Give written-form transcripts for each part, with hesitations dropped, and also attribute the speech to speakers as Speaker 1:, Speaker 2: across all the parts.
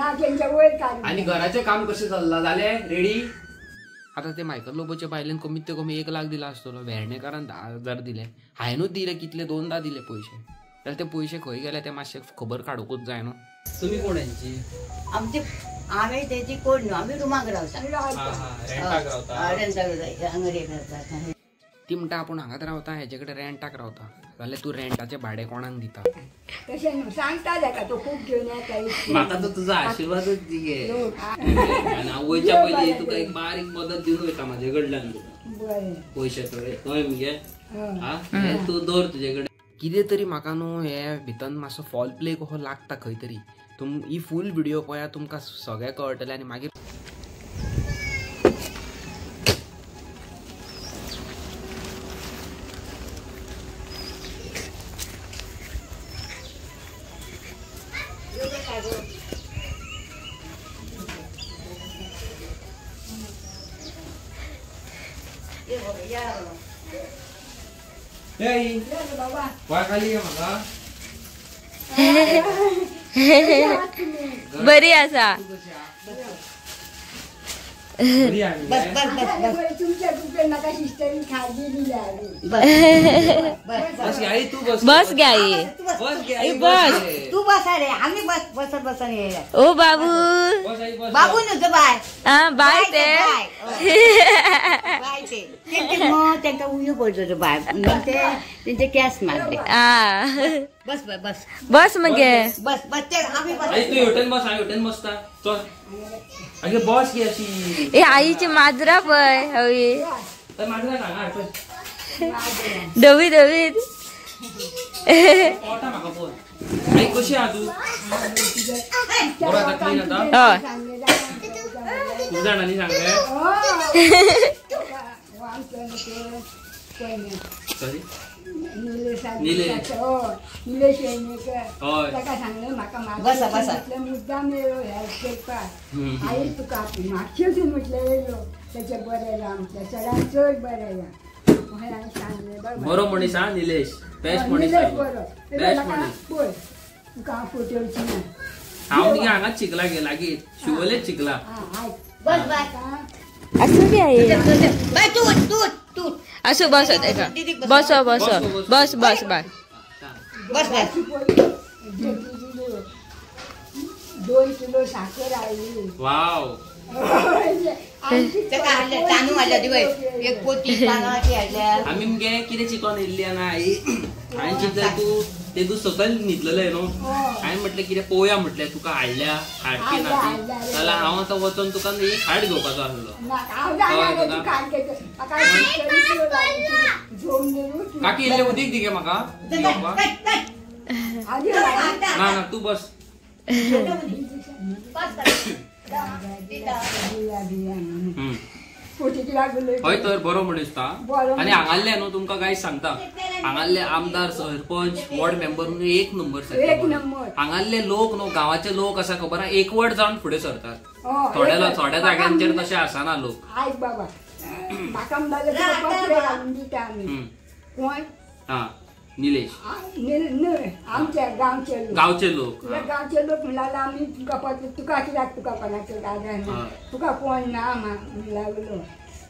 Speaker 1: ना तेंच्या वयर काडून.
Speaker 2: आनी घराचें काम कशें चल्लां जालें रेडी? आतां ते मायकल लोबोच्या बायलेन कमीत ते कमी 1 लाख दिला आसतलो, वेर्णेकारान 10,000 दिले, हांवेनूच दिले कितले 2दा दिले पयशे. जाल्यार ते पयशे खंय गेले ते मातशे खबर काडूंकूच जाय न्हू. तुमी कोण हेंची?
Speaker 3: आमची आमी तेजी कोण न्हू, आमी रुमाक रावता,
Speaker 2: रेंटाक रावता.
Speaker 3: रेंटाक रावता.
Speaker 2: ती म्हणटा आपूण हांगाच रावता, हेजे कडेन रेंटाक रावता. जाल्यार तूं रेंटाचें भाडें कोणाक दिता?
Speaker 1: तशें न्हू, सांगता ताका तो खूब घेवन येता.
Speaker 2: म्हाका तर तुजो आशिर्वादच दी गे. आनी हांव वयच्या पयलीं तुका एक बारीक मदत दिवन वयता म्हाजे कडल्यान तुका, पयशे थोडे कळ्ळें मगे? आं तूं दवर तुजे कडेन. कितें तरी म्हाका न्हू हे भितर मातसो फॉल प्ले कसो लागता खंय तरी. तुम ही फूल व्हिडिओ पळया, तुमकां सगळें कळटलें. आनी मागीर
Speaker 4: बरी आसा.
Speaker 3: बस बस बस बस.
Speaker 1: तुमच्या कृपेन म्हाका सिस्टरीन खाजी दिल्या.
Speaker 2: बस आई तू बस,
Speaker 4: बस गे आई, बस
Speaker 3: तू बस रे, आमी बस बसत बसन येया.
Speaker 4: ओ बाबू,
Speaker 3: बाबू न्हू तो बाय.
Speaker 4: आं बाय ते,
Speaker 3: बाय ते मग तांकां उयो पडलो बाय, ते तेंचे केस मारले. बस बस बस
Speaker 4: बस मगे
Speaker 3: बस बस ते आमी बस.
Speaker 2: आई तू हेवटेन बस, हांव हेवटेन बसता. चल आगे बस गे अशी.
Speaker 4: ए आईची माजरा पळय हवी,
Speaker 2: माजरा हांगा हाड पळय,
Speaker 4: धवी धवी.
Speaker 2: पोटा म्हाका पळय. आई कशी आहा तूं? बरो आतां क्लीन आतां?
Speaker 4: हय.
Speaker 2: खूब जाणांनी सांगलें. सॉरी निलेश.
Speaker 1: निलेश वेर्णेकर ताका सांगलें म्हाका म्हापशें मुद्दाम येयलो हेल्प करपाक. आई तुका म्हापशेसून म्हटलें येयलो, तेचें बरें जा म्हटलें, चडान चड बरें जा हांवें सांगलें.
Speaker 2: बरो मनीस आं निलेश, बेस्ट मनीस.
Speaker 1: बरो पळय तुका हांव फटोवची ना.
Speaker 2: हांव न्ही हांगाच शिकला गे, लागीं शिवोलेच शिकला.
Speaker 3: बस बाय.
Speaker 4: आसूं गे आई,
Speaker 3: बाय तू तू तू
Speaker 4: आसूं. बस बस बस बस बस बाय
Speaker 3: बस बाय.
Speaker 1: 2 किलो साखर आयली.
Speaker 2: वाव.
Speaker 3: तांदूळ हाडल्या दिवय, एक पोती तांदळाची हाडल्या.
Speaker 2: आमी मगे कितें चिकन येयल्ली ना आई, हांवें चिंतलें तूं ते तूं सकयल न्हिदलेलें न्हू, हांवें म्हटलें कितें पळोवया म्हटलें तुका हाडल्या खाट की ना ती. जाल्यार हांव आतां वचोन तुका न्ही खाट घेवपाचो आसलो. काकी इल्लें उदीक दी गे म्हाका. ना ना तूं बस. हय तर बरो मनीस ता. आनी हांगाल्ले न्हू तुमकां गायज सांगता, हांगाल्ले आमदार सरपंच वॉर्ड मेंबर न्हू एक नंबर. हांगाल्ले लोक न्हू गांवाचे लोक आसा खबर आहा, एकवट जावन फुडें सरतात. थोड्या थोड्या जाग्यांचेर तशें आसना लोक.
Speaker 1: आयक बाबा, म्हाका घालून दिता आमी. कोण?
Speaker 2: आं निलेश.
Speaker 1: न्हय, आमच्या गांवचे लोक.
Speaker 2: गांवचे लोक,
Speaker 1: गांवचे लोक म्हणल्यार आमी तुका पत्र, तुका कित्याक तुका कोणाचें आदार ना, तुका कोण ना म्हण लागलो.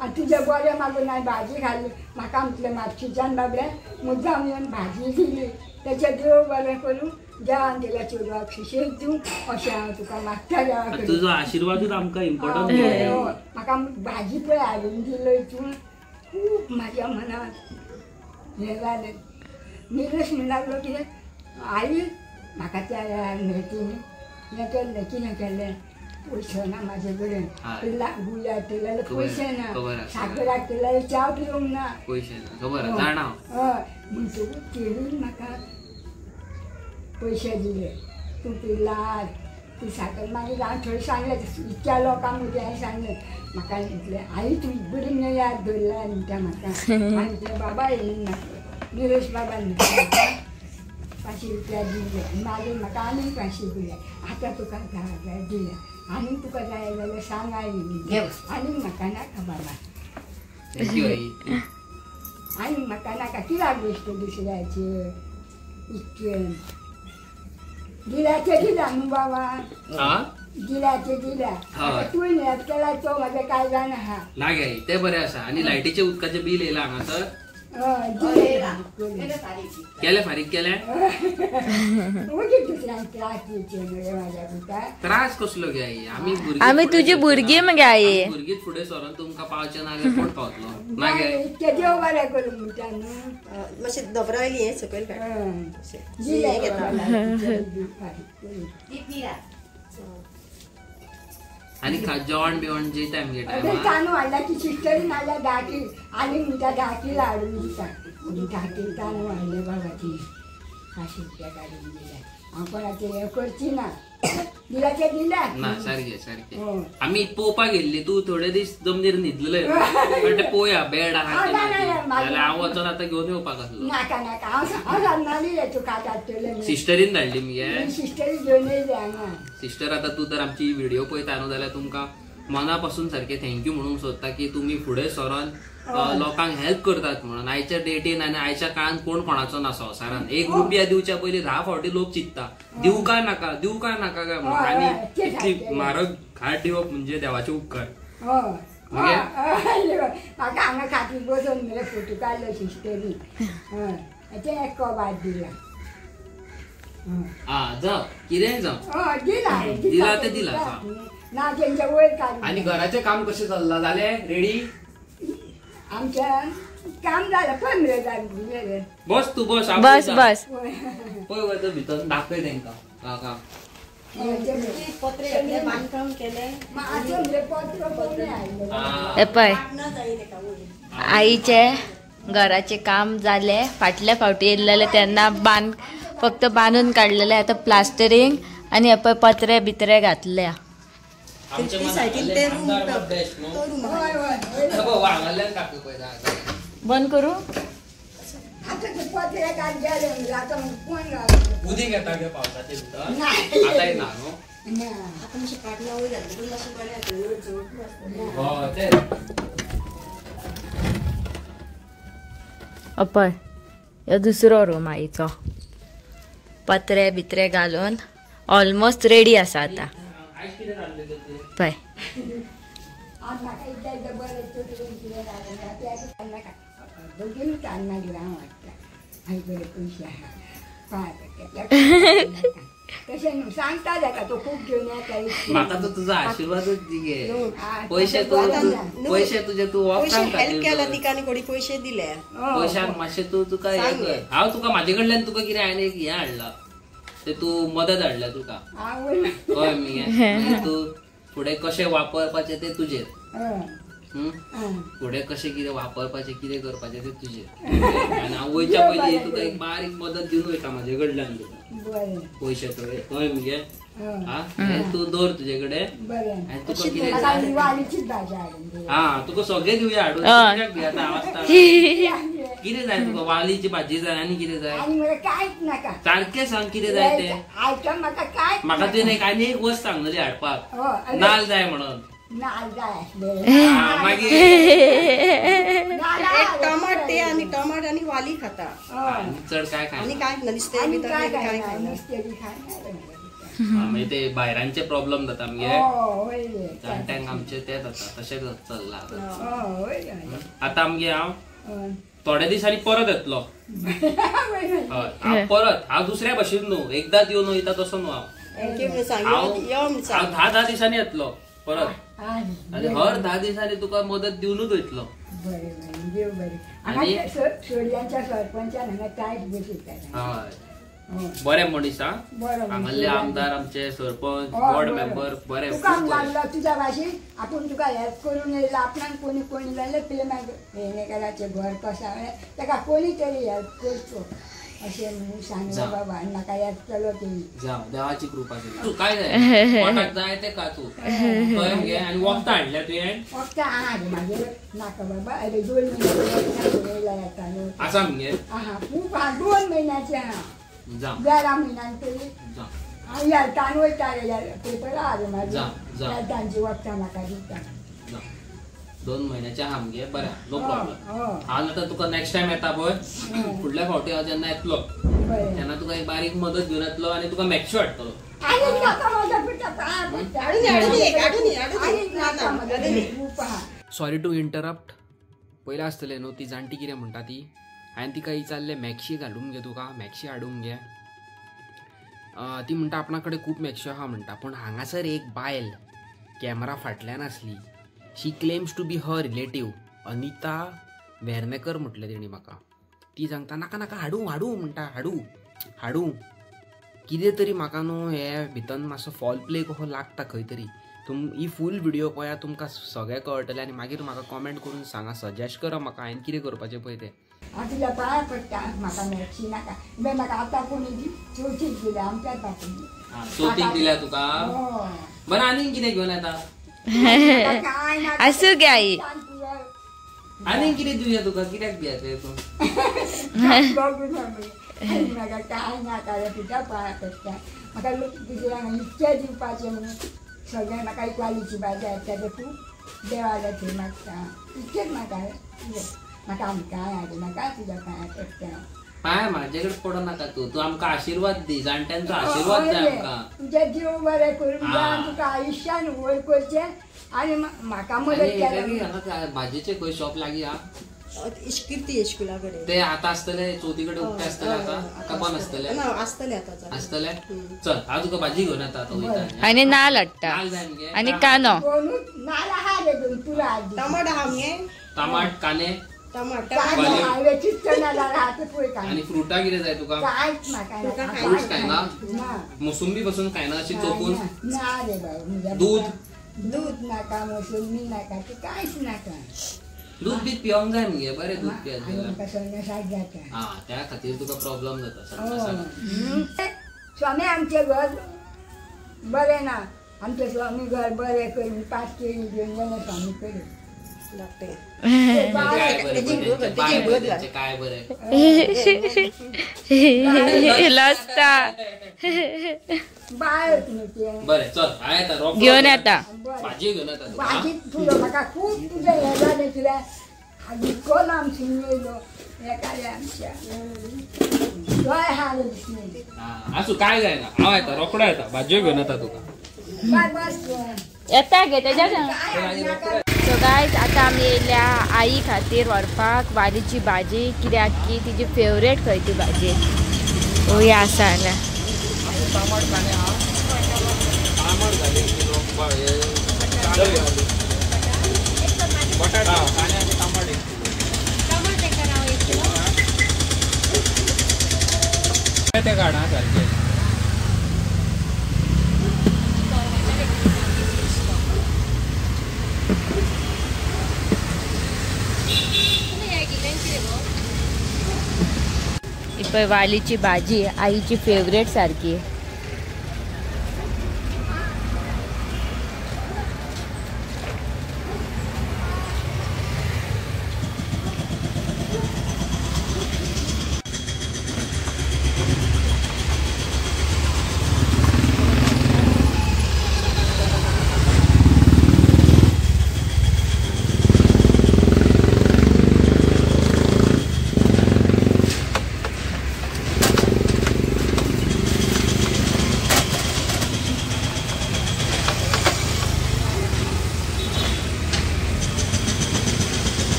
Speaker 1: आनी तुज्या बरें मागून हांवें भाजी खाली. म्हाका म्हटलें म्हापशेच्यान बाबड्यान मुद्दाम येवन भाजी दिली. तेचें देव बरें करूं, देवान दिल्या चेडवाक सुशेग दिवं अशें हांव तुका मागता देवा कडेन.
Speaker 2: तुजो आशिर्वादूच आमकां इम्पोर्टंट.
Speaker 1: म्हाका भाजी पळय हाडून दिली तूं, खूब म्हाज्या मनाक हें जालें. निलेश म्हण लागलो कितें आई म्हाका त्या वेळार न्हय तिणें हें केल्लें, कितें केल्लें, पयशे ना म्हाजे कडेन, गुळी हाडटले जाल्यार पयशे ना, साकर हाडटले जाल्यार च्या पिवंक ना,
Speaker 2: पयशे ना, खबर जाणा.
Speaker 1: हय, म्हणटकूच तेणीन म्हाका पयशे दिले, तूं पिलार तूं साकर. मागीर हांव थंय सांगलें इतक्या लोकां मदीं हांवें सांगलें, म्हाका म्हटलें आई तूं बरी म्हण याद दवरला म्हणटा म्हाका. हांवें म्हटलें बाबा येयली ना, निलेश बाबान 500 रुपया दिले. मागीर म्हाका आनीक 500 दिले. आतां तुका 10,000 दिले, आनीक तुका जाय जाल्यार सांग आई, आनीक म्हाका नाका बाबा, आनी म्हाका नाका. कित्याक गोश्ट दुसऱ्याचे इतकें. दिल्याचे दिला न्हू बाबा दिल्याचे दिल्या तूं हेल्प केला तो म्हाजें कांय जाणा आहा
Speaker 2: ना गे ते बरें आसा. आनी लायटीचे उदकाचें बील येयलां हांगासर केले फारीक केले त्रास कसलो गे आई आमी
Speaker 4: आमी तुजी भुरगीं मगे आई
Speaker 2: भुरगींच फुडें सरोन तुमकां पावचें ना जाल्यार कोण पावतलो ना गे
Speaker 1: देव बरें करूं म्हणटा न्हू
Speaker 5: मातशें दोबरायली हें सकयल काड
Speaker 2: आनी जेवण बिवण जेयता आमगे टायमार
Speaker 1: तांदूळ हाडला ती सिस्टरीन हाडल्या 10 कील आनी म्हणटा 10 कील हाडून दिता 10 कील तांदूळ हाडले बाबा ती 500 रुपया काडून दिल्या हांव कोणाचें हें करची ना दिल्याचे दिल्या
Speaker 2: ना सारकें सारकें आमी पळोवपाक गेल्ली तूं थोडे दीस जमनीर न्हिदलें पण ते पळोवया बेड आहा जाल्यार हांव वचोन आतां घेवन येवपाक आसलो
Speaker 1: नाका नाका हांव सांगनाली तूं खाता
Speaker 2: सिस्टरीन धाडली मगे
Speaker 1: सिस्टरी घेवन येयली हांगा.
Speaker 2: सिस्टर आतां तूं तर आमची व्हिडिओ पळयता न्हू जाल्यार तुमकां मना पासून सारकें thank you म्हणूंक सोदता की तुमी फुडें सरोन लोकांक हेल्प करतात म्हणून. आयच्या डेटीन आनी आयच्या काळान कोण कोणाचो ना संवसारान 1 रुपया दिवच्या पयलीं 10 फावटी लोक चिंतता दिवं काय नाका दिवं काय नाका काय म्हणून. आनी इतली म्हारग खाट दिवप म्हणजे देवाचे उपकार.
Speaker 1: म्हाका हांगा खाटीर बसोवन मरे फोटो काडलो सिस्टरीन तें एक कबार दिला
Speaker 2: जावं कितेंय जावं
Speaker 1: दिला
Speaker 2: दिला तें दिला
Speaker 1: ना तेंच्या वयर काड.
Speaker 2: आनी घराचें काम कशें चल्लां जालें रेडी
Speaker 1: आमच्या काम जालें 15 जालें
Speaker 2: बस तूं बस
Speaker 4: बस बस
Speaker 2: पळय वता भितर दाखय तेंकां काका
Speaker 4: पळय आईचे घराचे काम जाले. फाटल्या फावटी येयल्लेले तेन्ना बांद फक्त बांदून काडलेले आतां प्लास्टरींग आनी हे पळय पत्रे बित्रे घातल्या. बंद करू अपय ह्यो दुसरो रूम आईचो पत्रे बित्रे घालून ऑलमोस्ट रेडी आसा आतां. पळय
Speaker 2: म्हाका तर तुजो आशिर्वादच दी गे पयशे पयशे तुजे तूं
Speaker 5: हेल्प केला तिका आनी कोणी पयशे दिले
Speaker 2: पयशांक मातशें तूं तुका हें कर. हांव तुका म्हाजे कडल्यान तुका कितें हांवें एक हें हाडलां ते तूं मदत हाडल्या तुका कळ्ळें मगे तूं फुडें कशें वापरपाचें तें तुजेर फुडें कशें कितें वापरपाचें कितें करपाचें तें तुजेर. आनी हांव वयच्या पयलीं तुका एक बारीक मदत दिवन वयता म्हाजे कडल्यान तुका पयशे थोडे कळ्ळें मगे हें तूं दवर तुजे कडेन आनी तुका कितें हा तुका सगळें दिवया हाडून कित्याक भियेता हांव आसता कितें जाय तुका वालीची भाजी जाय आनी कितें जाय सारकें सांग कितें जाय तें. म्हाका तुवें एक आनी एक वस्त सांगलेली हाडपाक नाल जाय म्हणून मागीर
Speaker 5: टमाट ते आनी टमाट आनी वाली खाता
Speaker 2: चड काय खायना
Speaker 5: आनी काय नुस्तें बी काय खायना
Speaker 2: मागीर ते भायरांचे प्रॉब्लम जाता मगे जाणट्यांक आमचे ते जाता तशें चल्लां आतां आमगे हांव थोड्या दिसांनी परत येतलो. हय हांव परत हांव दुसऱ्या भशेन न्हू एकदांच येवन वयता तसो न्हू हांव हांव 10 10 दिसांनी येतलो परत आनी हर 10 दिसांनी तुका मदत दिवनूच वयतलो. हय बरे मनीस हा हांगासले आमदार आमचे सरपंच वॉर्ड मेंबर बरे
Speaker 1: तुज्या भाशेन आपूण तुका हेल्प करून येयला आपणाक कोणी कोणी जाल्यार प्रेमाक वेर्णेकराचें घर कशें ताका कोणी तरी हेल्प करचो अशें म्हणून सांगलें बाबा आनी म्हाका येतलो तेणी.
Speaker 2: जावं देवाची कृपा तूं काय जाय पोटाक जाय तें खा तूं कळ्ळें मगे. आनी वखदां हाडल्या तुवें?
Speaker 1: वखदां आहा रे म्हाजेर नाका बाबा अरे 2 म्हयन्याचे येता न्हू
Speaker 2: आसा मगे
Speaker 1: आहा खूब आहा 2 म्हयन्याचे आहा 11 म्हयन्यान तरी हांव हेल्थान वयता रे पेपर आहा रे म्हाजे हेल्थांची वखदां म्हाका दिता.
Speaker 2: 2 म्हयन्याचे आहा मगे. बरें, नो प्रॉब्लम. हांव आतां तुका नेक्स्ट टायम येता पळय, फुडल्या फावटी हांव जेन्ना येतलो तेन्ना तुका एक बारीक मदत घेवन येतलो आनी तुका मॅक्शो हाडटलो. Sorry to interrupt. पयलें आसतलें न्हू ती जाणटी कितें म्हणटा ती. हांवें तिका विचारलें मॅक्शी घालूंक गे तुका, मॅक्शी हाडूंक गे. ती म्हणटा आपणा कडेन खूब मॅक्श्यो आहा म्हणटा, पूण हांगासर एक बायल कॅमरा फाटल्यान आसली. She claims to be her relative, Anita Vernekar म्हटलें तेणी म्हाका. ती सांगता नाका नाका हाडूं हाडूं म्हणटा, हाडूं हाडूं कितें तरी म्हाका न्हू हे भितर मातसो फॉल प्ले कसो लागता खंय तरी. तुम ही फूल व्हिडिओ पळया, तुमकां सगळें कळटलें आनी मागीर म्हाका कॉमेंट करून सांगा, सजेस्ट करा म्हाका हांवें कितें करपाचें पळय तें.
Speaker 1: हांव तुज्या पांयां पडटा, म्हाका मॅक्सी नाका. म्हाका आतां कोणी चवथीक दिल्या आमच्याच बापून.
Speaker 2: चवथीक दिल्या तुका? बरें, आनीक कितें घेवन येता?
Speaker 4: आसूं गे आई.
Speaker 2: आनीक कितें दिवया तुका? कित्याक भियेता तूं?
Speaker 1: म्हाका कांय नाका रे, तुज्या पांयां पडटा. म्हाका दुसऱ्यांक इतकें दिवपाचें न्हू, सगळें म्हाका इक्वालिटी भाजी हाडटा ते तूं देवाल्या थंय मागता, इतकेंच म्हाका. म्हाका आनी कांय हाडूं नाका, तुज्या पांयां पडटा.
Speaker 2: पांय म्हाजे कडेन पडो नाका तूं, तूं आमकां आशिर्वाद दी, जाणट्यांचो आशिर्वाद जाय आमकां.
Speaker 1: तुजें देव बरें करूं, तुका आयुश्यान वयर करचें आनी म्हाका मदत केली.
Speaker 2: भाजयेचें खंय शॉप लागीं आहा?
Speaker 5: किर्ती इश्कुला कडेन
Speaker 2: ते आतां आसतले, चवथी कडेन उक्ते आसतले आतां काय बंद आसतले?
Speaker 5: ना, आसतले आतां.
Speaker 2: आसतले. चल हांव तुका भाजी घेवन येता आतां वयता.
Speaker 4: आनी नाल हाडटा आनी कांदो.
Speaker 1: नाल आहा रे दोन पुरो.
Speaker 5: टमाट आहा मगे?
Speaker 2: टमाट, कांदे, आनी फ्रुटां कितें जाय तुका? फ्रुट्स खायना? मोसंबी पसून खायना अशी चोपून? दूध?
Speaker 1: दूध नाका, मोसंबी नाका, ते कांयच नाका.
Speaker 2: दूध बीत पिवंक जाय मगे, बरें दूध पियत जाल्यार.
Speaker 1: हा,
Speaker 2: त्या खातीर तुका प्रॉब्लम जाता.
Speaker 1: स्वामी आमचें घर बरें ना, आमचें स्वामी घर बरें करून 5 केळी घेवन गेले स्वामी कडेन.
Speaker 2: काय बरें बरें, चल हांव येता,
Speaker 4: घेवन येता
Speaker 2: भाजी घेवन येता.
Speaker 1: भाजी तुजो म्हाका खूब तुजें हें जालें तुजें इतको लांब येयलो एकाले आमच्या दोळे हाल दिसले.
Speaker 2: आसूं, काय जायना, हांव येता, रोकडो येता, भाजयो घेवन येता तुका.
Speaker 1: बस
Speaker 4: येता गे तेज्या. सो गायज, आतां आमी येयल्या आई खातीर व्हरपाक वालीची भाजी, कित्याक की तिजी फेवरेट खंय ती भाजी. ओय आसा जाल्यार पळय वालीची भाजी आईची फेवरेट सारकी.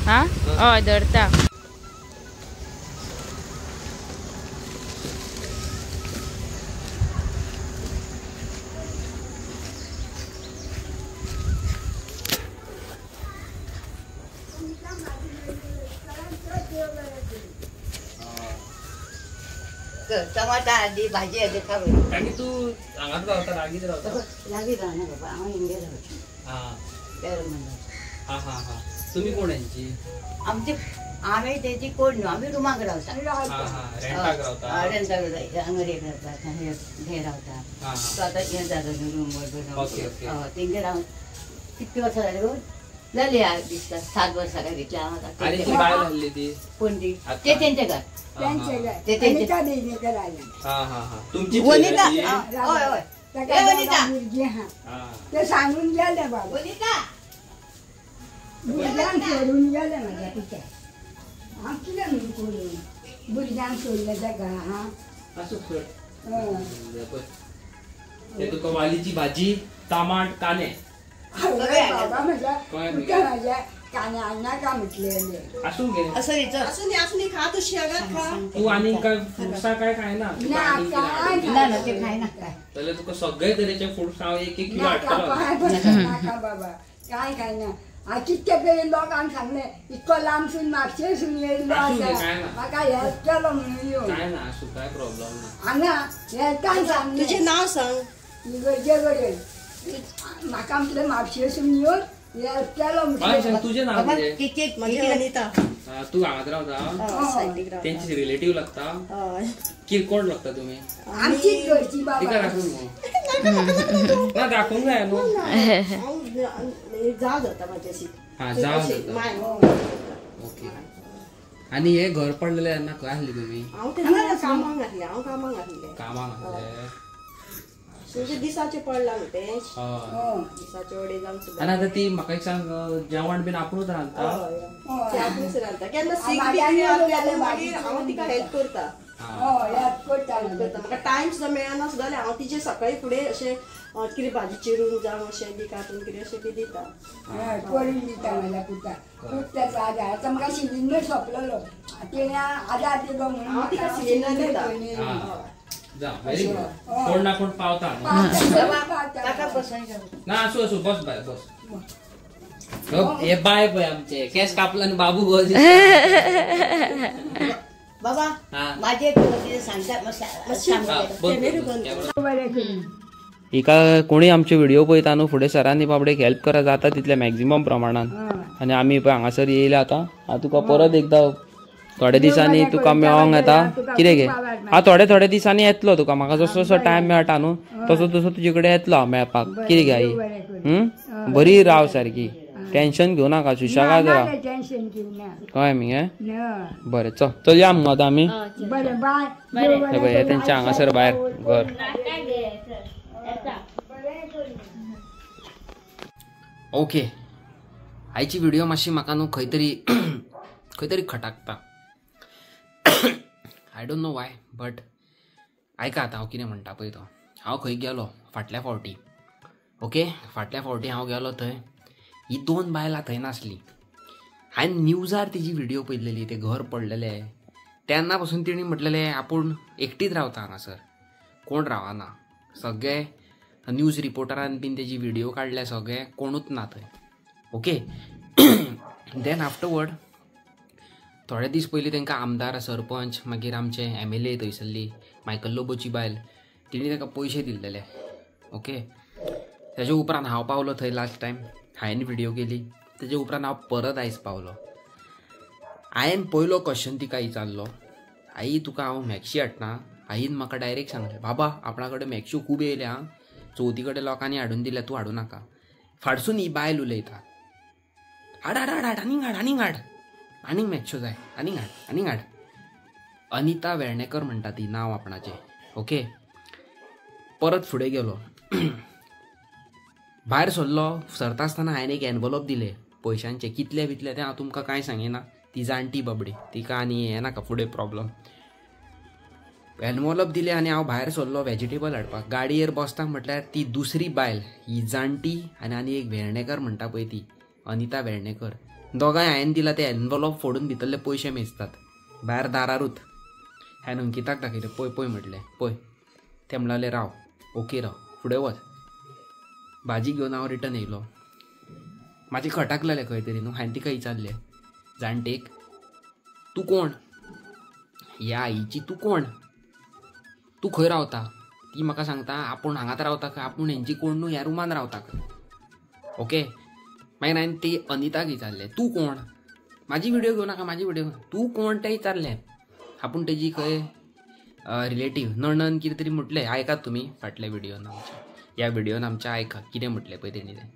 Speaker 4: हा हय धरता.
Speaker 3: टमाटा हाडली भाजी हाडली खा.
Speaker 2: काकी तूं हांगाच रावता लागींच रावता?
Speaker 3: लागीं रावना बाबा, हांव हिंगे रावता.
Speaker 2: हां
Speaker 3: पेरमंडळ.
Speaker 2: हां हां हां. तुमी कोण हेंची?
Speaker 3: आमची आमी तेजी कोण न्हू, आमी रुमाक रावता.
Speaker 2: रेंटाक रावता?
Speaker 3: रेंटाक रावता, हांगा एक रावता, थंय रावता. तो आतां हें जाता न्हू रूम बरोबर, तेंगे रावन कितकी वर्सां जाली गो? जाली दिसता 7 वर्सां काय घेतली हांव.
Speaker 2: आतां
Speaker 3: कोण ती? ते तेंचे घर. ते तेंचे
Speaker 1: वनिता. हय हय, भुरगीं आहा ते सांगून गेले बाबा, भुरग्यांक सोडून गेले म्हाज्या पुताक. हांव कितें म्हणून करूं, भुरग्यांक सोडलें ताका. हां
Speaker 2: तुका वालीची भाजी, टमाट, कांदे.
Speaker 1: बाबा म्हज्या पुता म्हाज्या कांदे नाका म्हटलें.
Speaker 2: आसूं गे,
Speaker 5: आसूं आसूं, खा तशी खा
Speaker 2: तूं. आनीक काय फ्रुट्सां काय खायना?
Speaker 3: ना ना ते खायना.
Speaker 2: जाल्यार तुका सगळे तरेचे फ्रुट्स हांव एक एक किलो हाडटलो.
Speaker 1: नाका बाबा, काय खायना. हांव कितके पयलीं लोकांक सांगलें, इतको लांबसून म्हापशेसून येयल्लो आसा, म्हाका हेल्प केलो म्हणून येवन.
Speaker 2: काय ना, आसूं, काय प्रॉब्लम ना.
Speaker 1: हांगा हेल्पान सांगलें.
Speaker 5: तुजें नांव सांग.
Speaker 1: इगर्जे कडेन म्हाका म्हटलें म्हापशेसून येवन हेल्प केलो म्हटलें.
Speaker 2: तुजें नांव कितें?
Speaker 5: म्हजें अनिता.
Speaker 2: तूं हांगाच रावता? तेंची रिलेटीव लागता? कितें कोण लागता तुमी?
Speaker 1: आमचीच घरची बाबा.
Speaker 2: तिका दाखोवंक ना, दाखोवंक जाय न्हू.
Speaker 5: जाव जाता म्हाज्याशी.
Speaker 2: हां जाव जाता. ओके. आनी हे घर पडलेलें तेन्ना खंय आसली तुमी?
Speaker 5: हांव तेन्ना कामाक आसलें. हांव कामाक आसलें.
Speaker 2: कामाक आसलें.
Speaker 5: तुमचे दिसाचे पडला न्हू तें, दिसाचे अडेजांक सुद्दां.
Speaker 2: आनी आतां ती म्हाका एक सांग, जेवण बीन आपुणूच रांदता?
Speaker 5: आपुणूच रांदता. केन्ना सीक बी आसल्यार मागीर हांव तिका हेल्प करता.
Speaker 1: हय
Speaker 5: करता. म्हाका टायम सुद्दां मेळना सुद्दां जाल्यार हांव तिचे सकाळी फुडें अशें कितें भाजी चिरून जावं अशें बी कांतून कितें अशें बी दिता,
Speaker 1: करून दिता म्हाज्या पुताक. खूब तेचो आदार. आतां म्हाका सिलिंडर सोंपलेलो, तेणें आदार दिलो म्हणून
Speaker 5: हांव तिका सिलिंडर दिता.
Speaker 2: कोण ना कोण पावता ना. आसूं आसूं, बस बाय बस. हे बाय पळय आमचे केस कापला आनी बाबू गो.
Speaker 3: बाबा माझे सांगता.
Speaker 2: हिका कोणी आमचे व्हिडिओ पळयता न्हू फुडें सरांनी बाबडेक हेल्प करा जाता तितल्या मॅक्झिमम प्रमाणान. आनी आमी पळय हांगासर येयले आतां. हांव तुका परत एकदां थोडे दिसांनी तुका मेळोंक येता. कितें गे, हांव थोडे थोडे दिसांनी येतलो तुका. म्हाका जसो जसो टायम मेळटा न्हू तसो तसो तुजे कडेन येतलो हांव मेळपाक. कितें गे आई, बरी राव सारकी, टेन्शन घेवं नाका, सुशेगाद राव. कळ्ळें मगे? बरें चल चल या मगो आतां आमी. पळय हें तेंच्या हांगासर भायर घर. ओके, आयची व्हिडिओ मातशी म्हाका न्हू खंय तरी खंय तरी खटाकता. I don't know why, but आयका आतां हांव कितें म्हणटा पळय तो. हांव खंय गेलो फाटल्या फावटी, ओके, फाटल्या फावटी हांव गेलो थंय ही दोन बायलां थंय नासली. हांवें न्यूजार तिजी व्हिडिओ पळयलेली, तें घर पडलेलें तेन्ना पासून तिणी म्हटलेलें आपूण एकटीच रावता हांगासर, कोण रावना. सगळे न्यूज रिपोर्टरान बीन तेजी व्हिडिओ काडल्या, सगळे कोणूच ना थंय. ओके, then afterward थोडे दीस पयलीं तांकां आमदार, सरपंच, मागीर आमचे MLA थंयसरली मायकल लोबोची बायल, तिणी ताका पयशे दिल्लेले. ओके, तेजे उपरांत हांव पावलो थंय लास्ट टायम, हांवें व्हिडिओ केली. तेजे उपरांत हांव परत आयज पावलो. हांवें पयलो क्वेश्चन तिका विचारलो, आई तुका हांव मॅक्सी हाडटा. आईन म्हाका डायरेक्ट सांगलें, बाबा आपणा कडेन मॅक्स्यो खूब येयल्या, चवथी कडेन लोकांनी हाडून दिल्या, तूं हाडूं नाका. फाटसून ही बायल उलयता, हाड हाड हाड हाड, आनीक हाड, आनीक हाड, आनीक मॅक्स्यो जाय, आनीक हाड, आनीक हाड. अनिता वेर्णेकर म्हणटा ती, नांव आपणाचें. ओके, परत फुडें गेलो, भायर सरलो. सरता आसतना हांवें एक एनवलप दिले पयशांचे, कितले बितले तें हांव तुमकां कांय सांगिना, ती जाणटी बाबडी, तिका आनी हें नाका फुडें प्रॉब्लम. एनवलप दिले आनी हांव भायर सरलो वेजिटेबल हाडपाक. गाडयेर बसता म्हटल्यार ती दुसरी बायल, ही जाणटी आनी आनी एक वेर्णेकर म्हणटा पळय ती, अनिता वेर्णेकर, दोगांय हांवें दिला ते एनवलप फोडून भितरले पयशे मेजतात भायर दारारूच. हांवें अंकिताक दाखयलें, पळय पळय म्हटलें, पळय. ते म्हणले राव, ओके राव, फुडें वच. भाजी घेवन हांव रिटर्न येयलो. म्हाजें खटाकलेलें खंय तरी न्हू. हांवें तिका विचारलें, जाणटेक तूं कोण, ह्या आईची तूं कोण? तूं खंय रावता? ती म्हाका सांगता आपूण हांगात रावता खंय, आपूण हेंची कोण न्हू, ह्या रुमान रावता खंय. ओके, मागीर हांवें ती अनिताक विचारलें तूं कोण, म्हाजी व्हिडियो घेवं नाका, म्हाजी व्हिडियो, तूं कोण तें विचारलें. आपूण तेजी खंय रिलेटीव नणन कितें तरी म्हटलें. आयकात तुमी फाटल्या व्हिडियोन आमच्या, ह्या व्हिडियोन आमच्या आयका कितें म्हटलें पळय तेणी तें.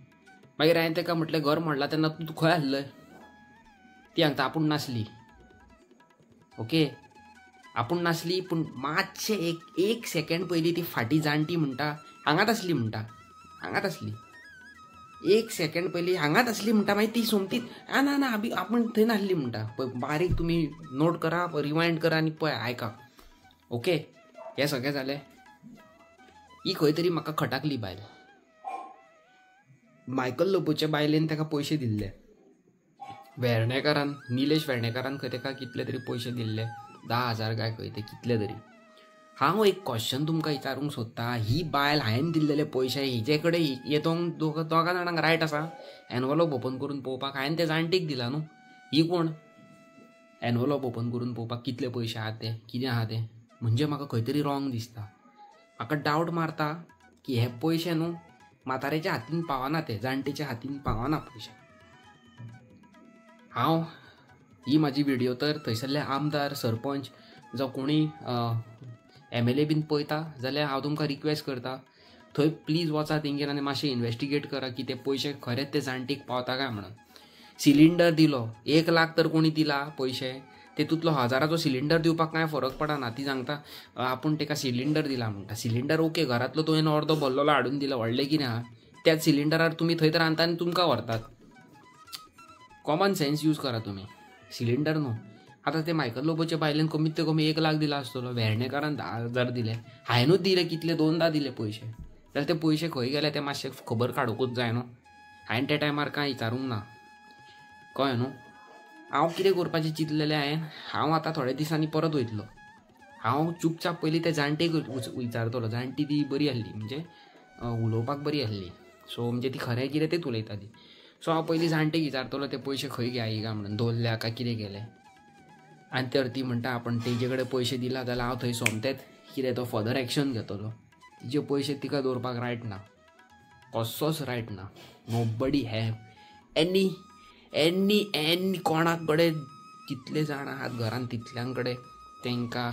Speaker 2: मागीर हांवें ताका म्हटलें घर म्हणलां तेन्ना तूं खंय आसलय? ती सांगता आपूण नासली. ओके, आपूण नासली, पूण मातशें एक एक सेकेंड पयलीं ती फाटीं जाणटी म्हणटा हांगात आसली म्हणटा, हांगात आसली, एक सेकेंड पयलीं हांगात आसली म्हणटा. मागीर ती सोमतीच आ ना ना आमी आपूण थंय नासली म्हणटा. पळय बारीक तुमी नोट करा, रिवायंड करा आनी पळय आयका. ओके, हें सगळें जालें. ही खंय तरी म्हाका खटाकली बायल. मायकल लोबोच्या बायलेन ताका पयशे दिल्ले, वेर्णेकारान, निलेश वेर्णेकारान खंय ताका कितले तरी पयशे दिल्ले, 10,000 काय खंय ते कितले तरी. हांव एक क्वेश्चन तुमकां विचारूंक सोदता, ही बायल हांवें दिल्लेले पयशे हिजे कडेन हे दोगां जाणांक रायट आसा एनवलॉप ओपन करून पळोवपाक? हांवें ते जाणटीक दिला न्हू, ही कोण एनवलॉप ओपन करून पळोवपाक कितले पयशे आहा ते, कितें आहा ते? म्हणजे म्हाका खंय तरी रॉंग दिसता. म्हाका डावट मारता की हे पयशे न्हू म्हातारेच्या हातीन पावना, ते जाणटेच्या हातीन पावना पयशे. हांव ही म्हाजी व्हिडियो तर थंयसरले आमदार, सरपंच जावं कोणी MLA बीन पळयता जाल्यार हांव तुमकां रिक्वेस्ट करता, थंय प्लीज वचा तेंगेर आनी मातशें इन्वेस्टिगेट करा की ते पयशे खरेंच ते जाणटीक पावता काय म्हणून. सिलिंडर दिलो 1 लाख तर कोणी दिला पयशे, तेतूंतलो 1000चो सिलिंडर दिवपाक कांय फरक पडना. ती सांगता आपूण ताका सिलिंडर दिला म्हणटा. सिलिंडर ओके, घरांतलो तुवें अर्दो भरलेलो हाडून दिला, व्हडलें कितें आहा त्याच सिलिंडरार तुमी थंय रांदता आनी तुमकां व्हरतात. कॉमन सेन्स यूज करा तुमी, सिलिंडर न्हू. आतां ते मायकल लोबोच्या बायलेन कमीत कमी 1 लाख दिला आसतलो, वेर्णेकारान 10,000 दिले, हांवेनूच दिले कितले, 2दा दिले पयशे. जाल्यार ते पयशे खंय गेले ते मातशें खबर काडुंकूच जाय न्हू. हांवें त्या टायमार कांय विचारूंक ना, कळ्ळें न्हू. हांव कितें करपाचें चिंतलेलें हांवें, हांव आतां थोड्या दिसांनी परत वयतलो. हांव चुपचाप पयलीं ते जाणटेक विचारतलो. जाणटी ती बरी आसली, म्हणजे उलोवपाक बरी आसली, सो म्हणजे ती खरें कितें तेंच उलयताली. सो हांव पयलीं जाणटेक विचारतलो ते पयशे खंय घे आई काय म्हणून, दवरल्या काय कितें केलें. आनी तर ती म्हणटा आपण तेजे कडेन पयशे दिला जाल्यार हांव थंय सोमतेच कितें तो फर्दर एक्शन घेतलो. तिचे पयशे तिका दवरपाक रायट ना, कसोच रायट ना. Nobody have any any any कोणा कडेन कितले जाण आहात घरान तितल्यां कडेन तांकां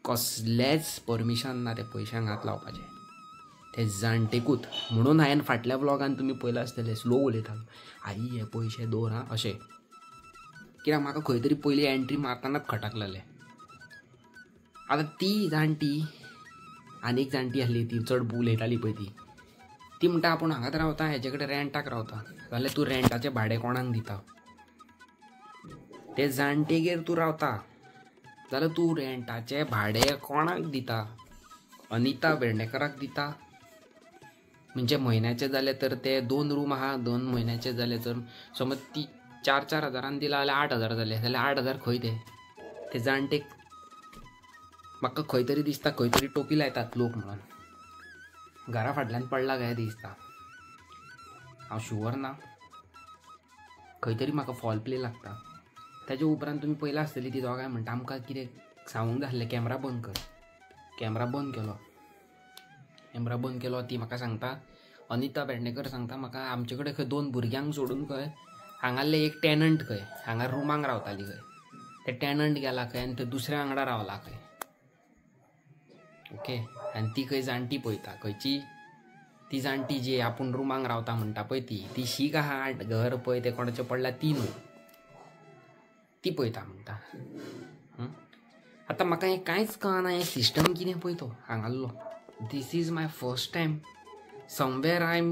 Speaker 2: कसलेंच परमिशन ना ते पयशांक हात लावपाचें, ते जाणटेकूच. म्हणून हांवें फाटल्या व्लॉगान तुमी पळयलां आसतलें स्लो उलयतालो, आई हे पयशे दवर आं अशें, कित्याक म्हाका खंय तरी पयली एंट्री मारतनाच खटाकलेलें. आतां ती जाणटी आनी एक जाणटी आसली, ती चड उलयताली पळय ती, ती म्हणटा आपूण हांगात रावता, हेजे कडेन रेंटाक रावता. जाल्यार तूं रेंटाचें भाडें कोणाक दिता? ते जाणटेगेर तूं रावता जाल्यार तूं रेंटाचें भाडें कोणाक दिता? अनिता वेर्णेकराक दिता? म्हणजे म्हयन्याचे जाले तर ते 2 रूम आहा, 2 म्हयन्याचे जाले तर समज ती 4-4 हजारान दिला जाल्यार 8,000 जाले, जाल्यार 8,000 खंय ते? ते जाणटेक म्हाका खंय तरी दिसता खंय तरी टोपी लायतात लोक म्हणून, घरा फाटल्यान पडला काय दिसता. हांव शुवर ना, खंय तरी म्हाका फॉल प्ले लागता. ताजे उपरांत तुमी पयलां आसतली ती दोगांय म्हणटा आमकां कितें सांगूंक जाय आसलें, कॅमरा बंद कर. कॅमरा बंद केलो, कॅमरा बंद केलो. ती म्हाका सांगता, अनिता पेडणेकर सांगता म्हाका, आमचे कडेन खंय 2 भुरग्यांक सोडून खंय हांगासले एक टॅनंट खंय हांगा रुमांक रावताली खंय, ते टॅनंट गेला खंय आनी ते दुसऱ्या वांगडा रावला खंय. ओके, आनी ती खंय जाणटी पळयता, खंयची ती जाणटी जी आपूण रुमांक रावता म्हणटा पळय ती, ती शीक आहा घर पळय तें कोणाचें पडला ती न्हू, ती पळयता म्हणटा. आतां म्हाका हें कांयच कळना, हें सिस्टम कितें पळय तो हांगासलो. This is my first time, somewhere I am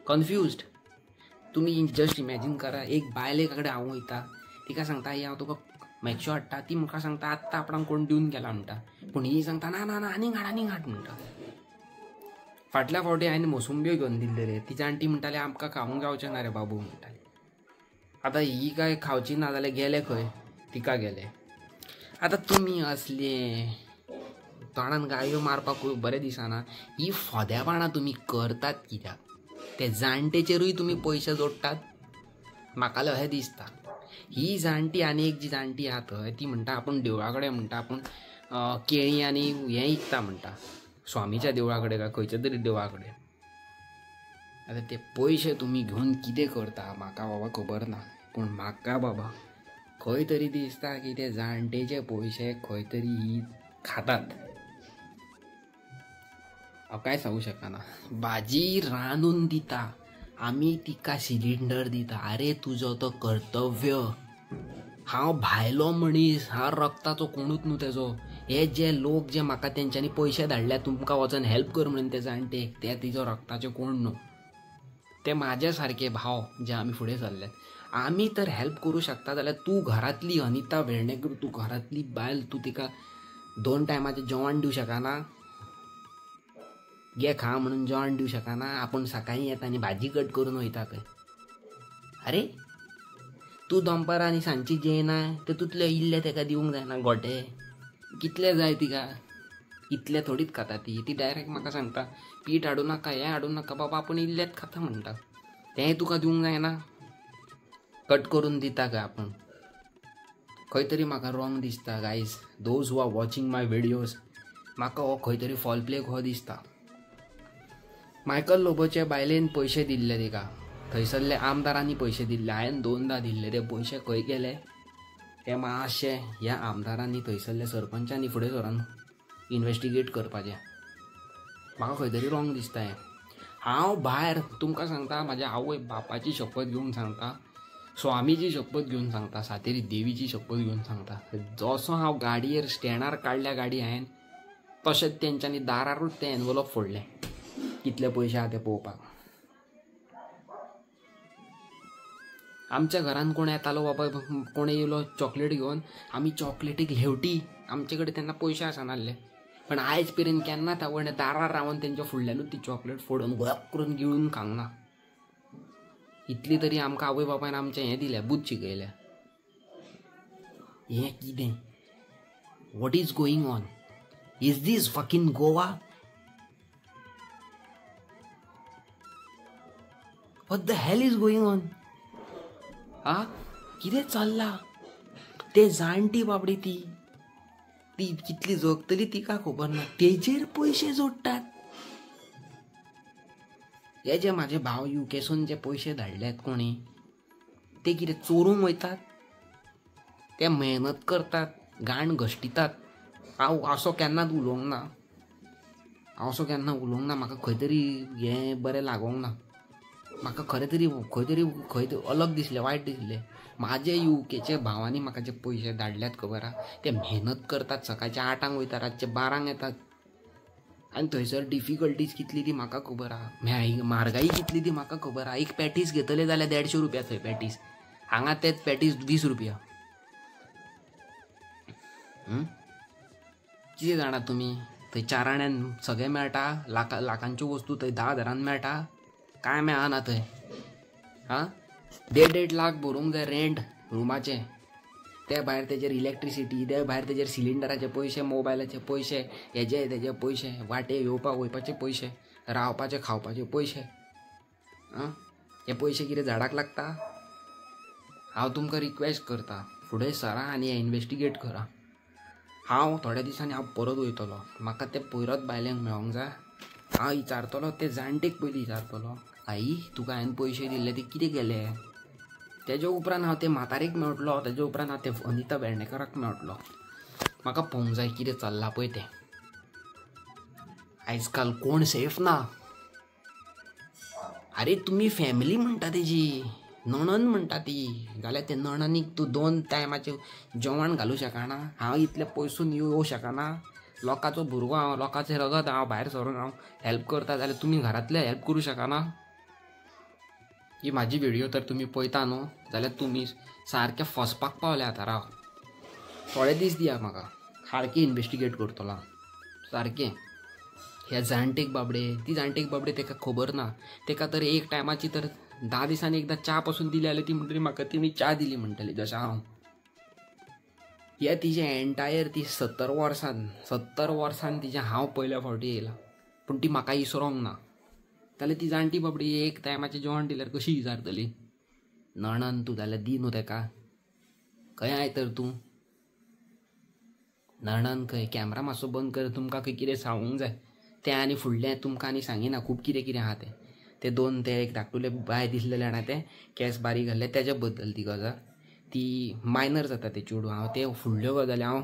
Speaker 2: confused. तुमी जस्ट इमॅजीन करा, एक बायले कडेन हांव वयता, तिका सांगता आई हांव तुका मॅच्यो हाडटा, ती म्हाका सांगता आत्तां आपणाक कोण दिवन गेला म्हणटा, पूण ही सांगता ना ना ना आनीक हाड आनीक हाड म्हणटा. फाटल्या फावटी हांवें मोसुंब्यो घेवन दिल्ले रे, ती जाणटी म्हणटाली आमकां खावंक जावचें ना रे बाबू म्हणटाली. आतां ही काय खावची ना जाल्यार गेले खंय, तिका गेले. आतां तुमी असले तोंडान गायो मारपाक बरें दिसना, ही फोद्यापणां तुमी करतात कित्याक? ते जाणटेचेरूय तुमी पयशे जोडटात, म्हाका अशें दिसता. ही जाणटी आनी एक जी जाणटी आहा थंय ती म्हणटा आपूण देवळा कडेन म्हणटा आपूण केळीं आनी हें इकता म्हणटा स्वामीच्या देवळा कडेन काय खंयच्या तरी देवळा कडेन. आतां ते पयशे तुमी घेवन कितें करता म्हाका बाबा खबर ना, पूण म्हाका बाबा खंय तरी दिसता की ते जाणटेचे पयशे खंय तरी ही खातात. हांव कांय सांगू शकना. भाजी रांदून दिता आमी, तिका सिलिंडर दिता. आरे तुजो तो कर्तव्य. हांव भायलो मनीस, हांव रक्ताचो कोणूच न्हू तेजो. हे जे लोक जे म्हाका तेंच्यांनी पयशे धाडल्या तुमकां वचोन हेल्प कर म्हणून ते जाणटे, ते तिजो रक्ताचे कोण न्हू. ते म्हाजे सारके भाव जे आमी फुडें सरल्यात, आमी तर हेल्प करूं शकता जाल्यार तूं घरांतली अनिता वेर्णेकर, तूं घरांतली बायल, तूं तिका 2 टायमाचें जेवण दिवं शकना, गे खा म्हणून जेवण दिवं शकना. आपूण सकाळीं येता आनी भाजी कट करून वयता खंय. अरे तूं दनपारां आनी सांजची जेयना तेतूंतले इल्ले तेका दिवंक जायना गोटे, कितले जाय तिका, इतले थोडीच खाता ती. ती डायरेक्ट म्हाका सांगता पीठ हाडूं नाका, हें हाडूं नाका बाबा, आपूण इल्लेच खाता म्हणटा. तेंय तुका दिवंक जायना, कट करून दिता काय आपूण. खंय तरी म्हाका रॉंग दिसता guys. Those who are watching my videos, म्हाका हो खंय तरी फॉल प्ले हो दिसता. मायकल लोबोचे बायलेन पयशे दिल्ले तिका, थंयसरले आमदारांनी पयशे दिल्ले, हांवें 2दा दिल्ले. ते पयशे खंय गेले ते मातशे ह्या आमदारांनी थंयसरले सरपंचांनी फुडें सरून इन्वेस्टिगेट करपाचें. म्हाका खंय तरी रॉंग दिसता हें. हांव भायर तुमकां सांगता, म्हाज्या आवय बापाची शपथ घेवन सांगता, स्वामीची शपथ घेवन सांगता, सातेरी देवीची शपथ घेवन सांगता, जसो हांव गाडयेर स्टँडार काडल्या गाडी हांवें, तशेंच तेंच्यांनी दारारूच तें एनवलप फोडलें कितले पयशे आहा ते पळोवपाक. आमच्या घरान कोण येतालो बाबा, कोण येयलो चॉकलेट घेवन, आमी चॉकलेटीक हेवटी, आमचे कडेन तेन्ना पयशे आसनासले. पण आयज मेरेन केन्नाच आवडना दारार रावन तेंच्या फुडल्यानूच ती चॉकलेट फोडून गप करून गिळून खावंक ना. इतली तरी आमकां आवय बापायन आमचें हें दिलें, बूद शिकयल्या. हें कितें, what is going on, is this fucking Goa, what the hell is going on. आ कितें चल्लां. ते जाणटी बाबडी ती ती कितली जगतली तिका खबर ना, तेजेर पयशे जोडटात. हे जे म्हाजे भाव युकेसून जे पयशे धाडल्यात कोणी, ते कितें चोरूंक वयतात, ते मेहनत करतात, गाण घश्टितात. हांव असो केन्नाच उलोवंक ना, हांव असो केन्ना उलोवंक ना. म्हाका खंय तरी हें बरें लागोंक ना, म्हाका खरें तरी खंय तरी खंय अलग दिसलें, वायट दिसलें. म्हाजे युकेचे भावांनी म्हाका जे पयशे धाडल्यात खबर आहा, ते मेहनत करतात, सकाळच्या 8 वयता, रातचे 12 येतात. आनी थंयसर डिफिकल्टीज कितली ती म्हाका खबर आहा, म्हारगाई कितली ती म्हाका खबर आहा. एक पॅटीस घेतले जाल्यार 150 रुपया थंय पॅटीस, हांगा तेच पॅटीस 20 रुपया. कितें जाणा तुमी, थंय 4 आण्यान सगळें मेळटा, लाखांच्यो वस्तू थंय 10 हजारान मेळटा, कांय मेळना थंय. आं 1.5-1.5 लाख भरूंक जाय रेंट रुमाचें, ते भायर तेजेर इलेक्ट्रिसिटी, ते भायर तेजेर सिलिंडराचे पयशे, मोबायलाचे पयशे, हेजे तेजे पयशे, वाटे येवपाक वयपाचे पयशे, रावपाचे खावपाचे पयशे. आं हे पयशे कितें झाडाक लागता. हांव तुमकां रिक्वेस्ट करता, फुडें सरा आनी हें इन्वेस्टिगेट करा. हांव थोड्या दिसांनी हांव परत वयतलो, म्हाका ते पयरत बायलेंक मेळोंक जाय. हांव विचारतलो ते जाणटेक पयलीं विचारतलो, आई तुका हांवें पयशे दिल्ले ते कितें केले. तेजे उपरांत हांव ते म्हातारेक मेळटलो, तेजे उपरांत हांव ते अनिता वेर्णेकराक मेळटलो. म्हाका पळोवंक जाय कितें चल्लां पळय तें. आयज काल कोण सेफ ना. आरे तुमी फॅमिली म्हणटा तेजी, नणन म्हणटा ती, जाल्यार ते नणनीक तूं 2 टायमाचें जेवण घालूं शकना. हांव इतले पयसून येवं शकना, लोकांचो भुरगो हांव, लोकांचें रगत हांव, भायर सरून हांव हेल्प करता जाल्यार तुमी घरांतले हेल्प करूं शकना. ही म्हाजी व्हिडियो तर तुमी पळयता न्हू जाल्यार तुमी सारके फसपाक पावले आतां. राव थोडे दीस दिया म्हाका, सारकें इन्वेस्टिगेट करतलो हांव सारकें. ह्या जाणटेक बाबडे, ती जाणटेक बाबडे तेका खबर ना, तेका तर एक टायमाची तर 10 दिसांनी एकदां च्या पासून दिली जाल्यार ती म्हणटली म्हाका तिणी च्या दिली म्हणटली. जशें हांव ह्या तिजे एंटायर ती 70 वर्सान, 70 वर्सान तिजें हांव पयल्या फावटी येयला, पूण ती म्हाका इसरोंक ना. जाल्यार ती जाणटी बाबडी एक टायमाचें जेवण दिल्यार कशी विचारतली. नणन तूं जाल्यार दी न्हू तेका, खंय आय तर तूं. नणन खंय कॅमरा मातसो बंद कर, तुमकां खंय कितें सांगूंक जाय तें आनी फुडलें तुमकां आनी सांगिना. खूब कितें कितें आहा तें. ते दोन ते एक धाकटुले बाय दिसलेले जाणा, ते केंस बारीक घाल्ले तेज्या बद्दल ती गजाल, ती मायनर जाता ते चेडूं. हांव ते फुडल्यो गजाली हांव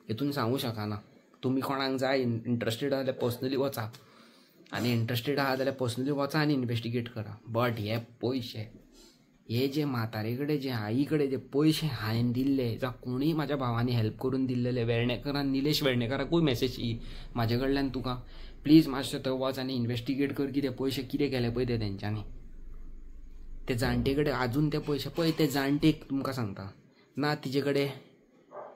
Speaker 2: हेतून सांगूं शकना. तुमी कोणाक जाय इंट्रस्टेड आहा जाल्यार पर्सनली वचा, आनी इंट्रस्टेड आहा जाल्यार पर्सनली वचा आनी इन्वेस्टिगेट करा. बट हे पयशे, हे जे म्हातारे कडेन जे आई कडेन जे पयशे हांवें दिल्ले, जावं कोणूय म्हाज्या भावांनी हेल्प करून दिल्लेले, वेर्णेकरान, निलेश वेर्णेकराकूय मॅसेज ही म्हाजे कडल्यान तुका, प्लीज मातशें थंय वच आनी इन्वेस्टिगेट कर कितें पयशे कितें केले पळय ते तेंच्यांनी. ते जाणटे कडेन आजून ते पयशे पळय, ते जाणटेक तुमकां सांगता ना तिजे कडेन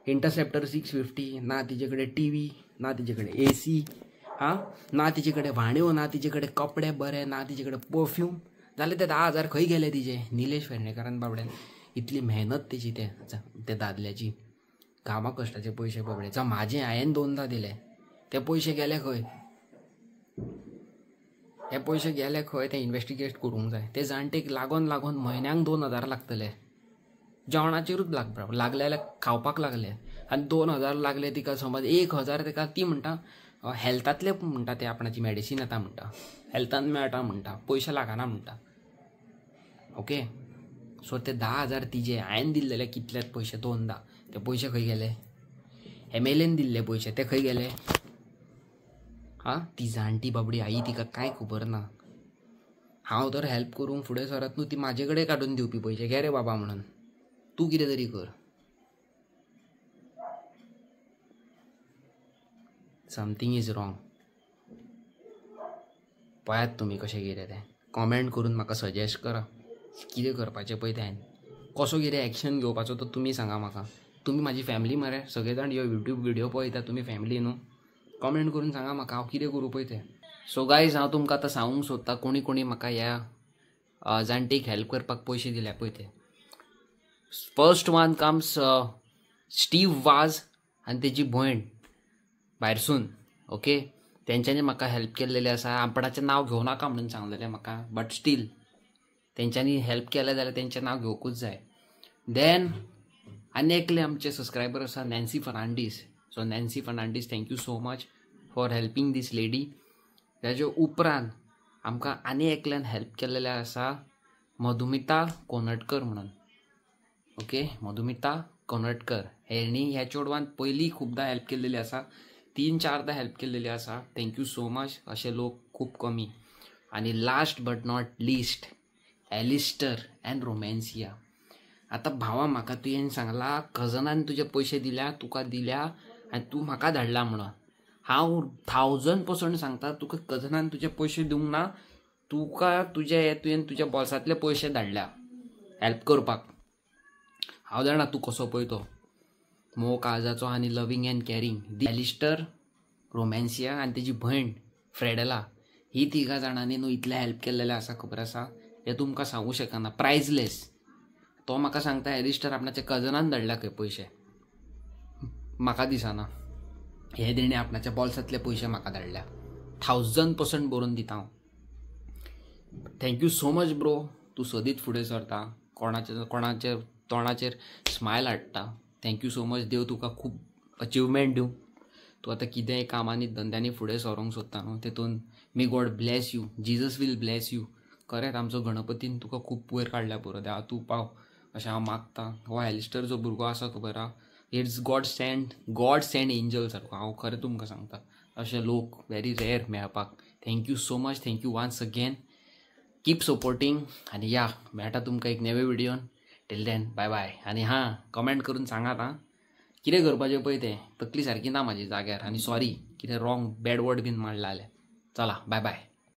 Speaker 2: इंटरसेप्टर 650, ना तिजे कडेन टीव्ही, ना तिजे कडेन एसी, हां ना तिजे कडेन भाण्यो, ना तिजे कडेन कपडे बरे, ना तिजे कडेन परफ्यूम. जाल्यार ते 10,000 खंय गेले तिजे? निलेश वेर्णेकरान बाबड्यान इतली मेहनत तेजी, ते दादल्याची कामा कश्टाचे पयशे बाबडे. जावं म्हाजे हांवें 2दा दिले, ते पयशे गेले खंय? हे पयशे गेले खंय ते इन्वेस्टिगेट करूंक जाय. ते जाणटेक लागोन लागोन म्हयन्यांक 2,000 लागतले, जेवणाचेरूच लागले जाल्यार खावपाक लागले, आनी 2,000 लागले तिका. समज 1,000 तिका, ती म्हणटा हेल्थांतले म्हणटा ते आपणाची मेडिसीन येता म्हणटा, हेल्थान मेळटा म्हणटा, पयशे लागना म्हणटा. ओके, सो ते 10,000 तिजे हांवें दिल्लेले कितलेच पयशे 2दा, ते पयशे खंय गेले? एमएलएन दिल्ले पयशे ते खंय गेले? आं, ती जाणटी बाबडी आई, तिका कांय खबर ना. हांव तर हेल्प करूंक फुडें सरत न्हू, ती म्हाजे कडेन काडून दिवपी पयशे, घे रे बाबा म्हणून, तूं कितें तरी कर. Something is wrong. पळयात तुमी कशें कितें तें, कॉमेंट करून म्हाका सजेस्ट करा कितें करपाचें पळय तें, कसो कितें एक्शन घेवपाचो तो तुमी सांगा म्हाका. तुमी म्हाजी फॅमिली मरे, सगळे जाण ह्यो यूट्यूब व्हिडियो पळयता, तुमी फॅमिली न्हू. कॉमेंट करून सांगा म्हाका हांव कितें करूं पळय तें. सो गायज, हांव तुमकां आतां सांगूंक सोदता कोणी कोणी म्हाका ह्या जाणटेक हेल्प करपाक पयशे दिल्या पळय ते. फर्स्ट वन कम्स स्टीव वाज आनी तेजी भयण भायरसून. ओके, तेंच्यांनी म्हाका हेल्प केल्लेले आसा. आपणाचें नांव घेवं नाका म्हणून सांगलेलें म्हाका, बट स्टील तेंच्यांनी हेल्प केलें जाल्यार तेंचें नांव घेवकूच जाय. देन आनी एकले आमचे सबस्क्रायबर आसा, Nancy Fernandes. So Nancy Fernandes, thank you so much for helping this lady. ताजे उपरांत आमकां आनी एकल्यान हेल्प केल्लेलें आसा, मधुमिता कोनटकर म्हणून. ओके, मधुमिता कोनटकर हेणी ह्या चेडवान पयलीं खुबदां हेल्प केल्लेली आसा, 3-4दा हेल्प केल्लेली आसा. Thank you so much. अशे लोक खूब कमी. आनी last but not least, Alistair and Romancia. आतां भावा, म्हाका तुवें सांगला कजनान तुजे पयशे दिल्या, तुका दिल्या आनी तूं म्हाका धाडला म्हणून. हांव 1000% सांगता तुका कजनान तुजे पयशे दिवंक ना, तुका तुजे तुवें तुज्या बोल्सांतले पयशे धाडल्या हेल्प करपाक. हांव जाणा तूं कसो पळय तो मोग काळजाचो आनी loving and caring. Alistair, Romancia आनी तेजी भयण फ्रेडला, ही तिगां जाणांनी न्हू इतलें हेल्प केल्लेलें आसा, खबर आसा, हें तुमकां सांगूं शकना. प्रायजलेस. तो म्हाका सांगता एलिस्टर आपणाच्या कजनान धाडल्या खंय पयशे, म्हाका दिसना हे तेणें आपणाच्या बोल्सांतले पयशे म्हाका धाडल्या. 1000% बरोवन दिता हांव. Thank you so much bro, तूं सदींच फुडें सरता, कोणाच्या तोंडाचेर स्मायल हाडटा. Thank you so much. देव तुका खूब अचिवमेंट दिवं. तूं आतां कितेंय कामांनी धंद्यांनी फुडें सरोंक सोदता न्हू, तेतून may God bless you, Jesus will bless you. खरेंच आमचो गणपतीन तुका खूब वयर काडल्या पुरो, देवा तूं पाव अशें हांव मागता. हो एलिस्टर जो भुरगो आसा खबर आहा, it's God send angel सारको. हांव खरें तुमकां सांगता, अशे लोक व्हेरी रेयर मेळपाक. Thank you so much, thank you once again. Keep supporting. आनी या मेळटा तुमकां एक नवे व्हिडियोन. टील then बाय बाय. आनी हां, कमेंट करून सांगात आं कितें करपाचें पळय तें, तकली सारकी ना म्हाजी जाग्यार. आनी सॉरी कितें रॉंग बॅड वर्ड बीन मारला जाल्यार. चला बाय बाय.